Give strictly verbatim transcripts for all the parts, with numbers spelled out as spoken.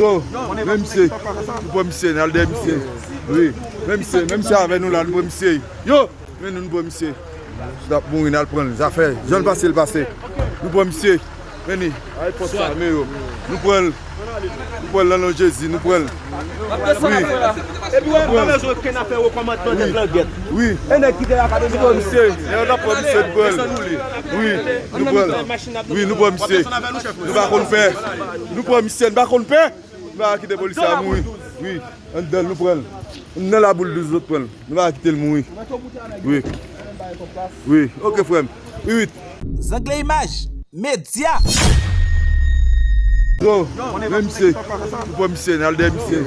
Yo, men misye, nou pran misye, n al dèyè misye. Wi, men misye, men misye avè nou la, nou pran misye. Yo, men nou, nou pran misye. Misye t ap mouri, n al pran l. Zafè, jan l pase, l pase. Nou pran misye. Men li. Ay, fòs ame yo. Nou pran l. Nou pran l nan non Jezi, nou pran l. Wi. Epi wè, m pa bezwen okenn afè wo kòmandman tèt langèt. Wi. E nèg ki te lakay nou pran misye. E n ap pran misye, nou pran l. Wi, nou pran l. Wi, nou pran misye. Nou pa konn pè. Nou pran misye, nou pa konn pè. Nou pa kite polisye a mouri. Wi, anndan l, nou pran l. Nan laboul douz, zòt pran l. Nou pa kite l mouri. Wi. Wi, oke, frè m. Wi, wi. Zangle Imaj Medya. Yo, men misye. Nou pran misye, n al dèyè misye.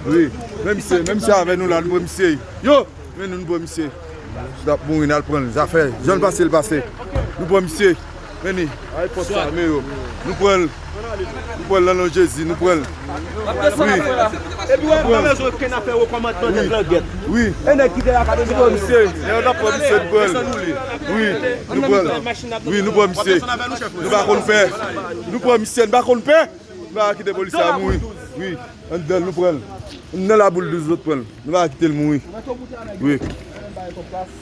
Wi, men misye, men misye avè nou la, nou pran misye. Yo, men nou, nou pran misye. Misye t ap mouri, n al pran l. Zafè, jan l pase, l pase. Nou pran misye. Men li. Ay, fòs ame yo. Nou pran l. Nou pran l nan non Jezi, nou pran l. Wi. Epi wè, m pa bezwen okenn afè wo kòmandman tèt langèt. Wi. E nèg ki te lakay nou pran misye. E n ap pran misye, nou pran l. Wi. Nou pran l. Wi, nou pran misye. Nou pa konn pè. Nou pran misye, nou pa konn pè. Nou pa kite polisye a mouri. Wi. Anndan l, nou pran l. Nan laboul douz, zòt pran l. Nou pa kite l mouri. Wi.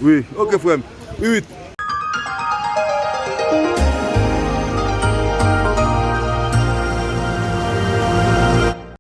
Wi. Oke, frè m. Wi, wi.